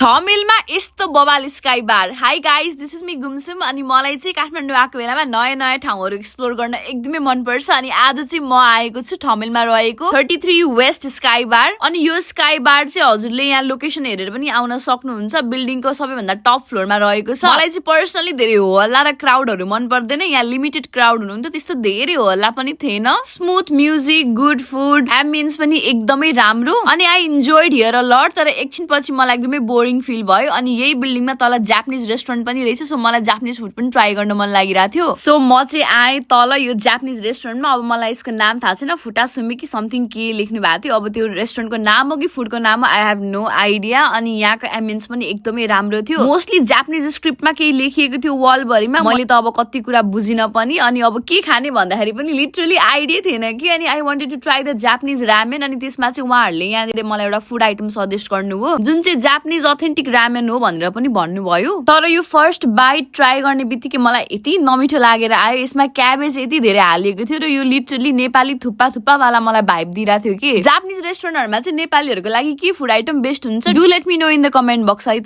ठमेलमा यस्तो बबाल sky bar. Hi guys, this is me गुमसुम। अनि मलाई चाहिँ काठमाडौँ आएको बेलामा नयाँ नयाँ ठाउँहरू एक्सप्लोर गर्न एकदमै मनपर्छ। अनि आज चाहिँ म आएको छु ठमेलमा रहेको 33 वेस्ट स्काई बार। अनि यो स्काई बार चाहिँ हजुरले यहाँ लोकेसन हेरेर पनि आउन सक्नुहुन्छ। बिल्डिङको सबैभन्दा टप फ्लोरमा रहेको छ। मलाई चाहिँ पर्सनली धेरै हल्ला र क्राउडहरू मन पर्दैन। यहाँ लिमिटेड क्राउड हुनुहुन्थ्यो, त्यस्तो धेरै हल्ला पनि थिएन। Smooth music, good food, ambience पनि एकदमै राम्रो। अनि I enjoyed here a lot. तर एकछिन पछि मलाई एकदमै बोरिङ फिल भयो। अनि यही बिल्डिङमा तल जापानिज रेस्टुरेन्ट पनि रहेछ। सो मलाई जापानिज फुड पनि ट्राई गर्न मन लागिरहेको थियो। सो म चाहिँ आएँ तल यो जापानिज रेस्टुरेन्टमा। अब मलाई यसको नाम थाहा छैन, फुटासुमी कि समथिङ के लेख्नु भएको थियो। अब त्यो रेस्टुरेन्टको नाम हो कि फुडको नाम हो, आई हेभ नो आइडिया। अनि यहाँको एम्बियन्स पनि एकदमै राम्रो थियो। मोस्टली जापानिज स्क्रिप्टमा केही लेखिएको थियो वालभरिमा। मैले त अब कति कुरा बुझिन पनि। अनि अब के खाने भन्दाखेरि पनि लिटरली आइडिया थिएन कि। अनि I wanted to try the Japanese ramen. अनि त्यसमा चाहिँ उहाँहरूले यहाँनिर मलाई एउटा फुड आइटम सजेस्ट गर्नुभयो, जुन चाहिँ जापानिज अथेन्टिक रामेन हो भनेर पनि भन्नुभयो। तर यो फर्स्ट बाइट ट्राई गर्ने बित्तिकै मलाई यति नमिठो लागेर आयो। यसमा क्याबेज यति धेरै हालिएको थियो र यो लिटरली नेपाली थुप्पा थुप्पा वाला मलाई भाइब दिइरहेको थियो कि। जापानिज रेस्टुरेन्टहरूमा चाहिँ नेपालीहरूको लागि के फुड आइटम बेस्ट हुन्छ, do let me know in the comment box है त।